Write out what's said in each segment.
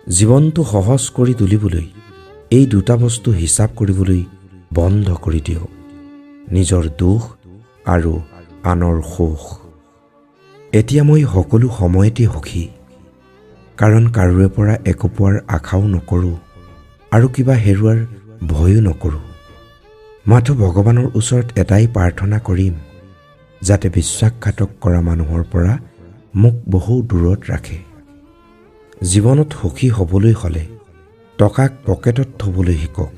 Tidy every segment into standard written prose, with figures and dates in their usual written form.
জীৱনটো সহজ কৰি তুলিবলৈ এই দুটা বস্তু হিচাপ কৰিবলৈ বন্ধ কৰি দিয়ক, নিজৰ দুখ আৰু আনৰ সুখ। এতিয়া মই সকলো সময়তে সুখী, কাৰণ কাৰোৰে পৰা একো পোৱাৰ আশাও নকৰোঁ আৰু কিবা হেৰুৱাৰ ভয়ো নকৰোঁ। মাথো ভগৱানৰ ওচৰত এটাই প্ৰাৰ্থনা কৰিম, যাতে বিশ্বাসঘাতক কৰা মানুহৰ পৰা মোক বহু দূৰত ৰাখে। জীৱনত সুখী হ'বলৈ হ'লে টকাক পকেটত থ'বলৈ শিকক,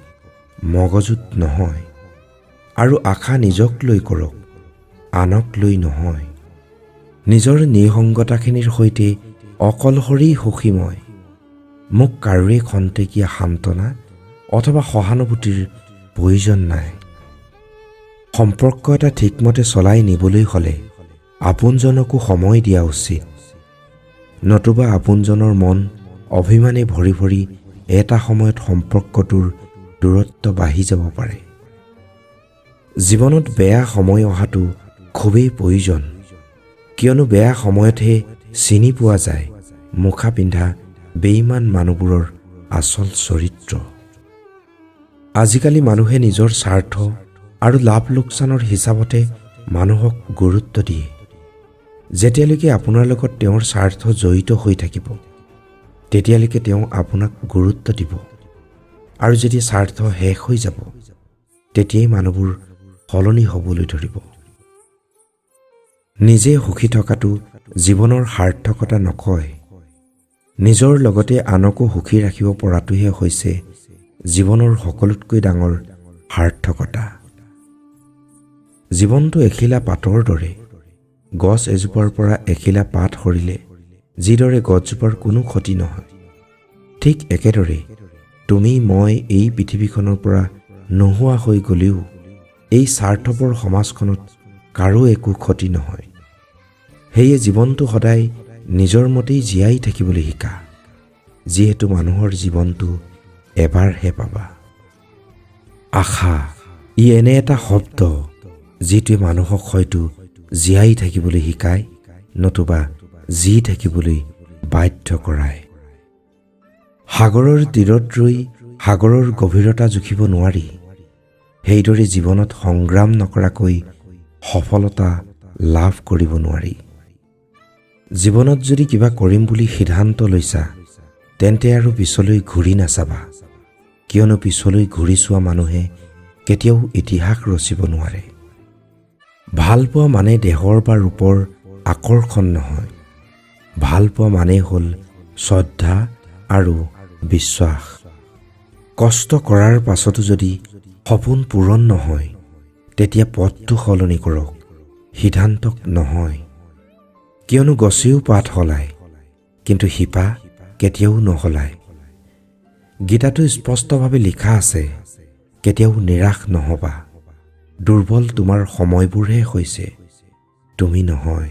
মগজুত নহয়। আৰু আশা নিজক লৈ কৰক, আনক লৈ নহয়। নিজৰ নিসংগতাখিনিৰ সৈতে অকলশৰেই সুখী মই। মোক কাৰোৰে খন্তেকীয়া সান্তনা অথবা সহানুভূতিৰ প্ৰয়োজন নাই। সম্পৰ্ক এটা ঠিকমতে চলাই নিবলৈ হ'লে আপোনজনকো সময় দিয়া উচিত, নতুবা আপোনজনৰ মন অভিমানে ভৰি ভৰি এটা সময়ত সম্পৰ্কটোৰ দূৰত্ব বাঢ়ি যাব পাৰে। জীৱনত বেয়া সময় অহাটো খুবেই প্ৰয়োজন, কিয়নো বেয়া সময়তহে চিনি পোৱা যায় মুখা পিন্ধা বেইমান মানুহবোৰৰ আচল চৰিত্ৰ। আজিকালি মানুহে নিজৰ স্বাৰ্থ আৰু লাভ লোকচানৰ হিচাপতে মানুহক গুৰুত্ব দিয়ে। যেতিয়ালৈকে আপোনাৰ লগত তেওঁৰ স্বাৰ্থ জড়িত হৈ থাকিব, তেতিয়ালৈকে তেওঁ আপোনাক গুৰুত্ব দিব, আৰু যেতিয়া স্বাৰ্থ শেষ হৈ যাব, তেতিয়াই মানুহবোৰ সলনি হ'বলৈ ধৰিব। নিজে সুখী থকাটো জীৱনৰ সাৰ্থকতা নকয়, নিজৰ লগতে আনকো সুখী ৰাখিব পৰাটোহে হৈছে জীৱনৰ সকলোতকৈ ডাঙৰ সাৰ্থকতা। জীৱনটো এখিলা পাতৰ দৰে। গছ এজোপাৰ পৰা এখিলা পাত সৰিলে যিদৰে গছজোপাৰ কোনো ক্ষতি নহয়, ঠিক একেদৰে তুমি মই এই পৃথিৱীখনৰ পৰা নোহোৱা হৈ গ'লেও এই স্বাৰ্থপৰ সমাজখনত কাৰো একো ক্ষতি নহয়। সেয়ে জীৱনটো সদায় নিজৰ মতেই জীয়াই থাকিবলৈ শিকা, যিহেতু মানুহৰ জীৱনটো এবাৰহে পাবা। আশা ই এনে এটা শব্দ যিটোৱে মানুহক হয়তো জীয়াই থাকিবলৈ শিকায়, নতুবা জী থাকিবলৈ বাধ্য কৰায়। সাগৰৰ তীৰত ৰৈ সাগৰৰ গভীৰতা জুখিব নোৱাৰি, সেইদৰে জীৱনত সংগ্ৰাম নকৰাকৈ সফলতা লাভ কৰিব নোৱাৰি। জীৱনত যদি কিবা কৰিম বুলি সিদ্ধান্ত লৈছা, তেন্তে আৰু পিছলৈ ঘূৰি নাচাবা, কিয়নো পিছলৈ ঘূৰি চোৱা মানুহে কেতিয়াও ইতিহাস ৰচিব নোৱাৰে। ভালপোৱা মানে দেহৰ বা ৰূপৰ আকৰ্ষণ নহয়, ভালপোৱা মানে হ'ল শ্ৰদ্ধা আৰু বিশ্বাস। কষ্ট কৰাৰ পাছতো যদি সপোন পূৰণ নহয়, তেতিয়া পথটো সলনি কৰক, সিদ্ধান্তক নহয়। কিয়নো গছেও পাত সলায়, কিন্তু শিপা কেতিয়াও নসলায়। গীতাটো স্পষ্টভাৱে লিখা আছে, কেতিয়াও নিৰাশ নহ'বা। দুৰ্বল তোমাৰ সময়বোৰহে হৈছে, তুমি নহয়।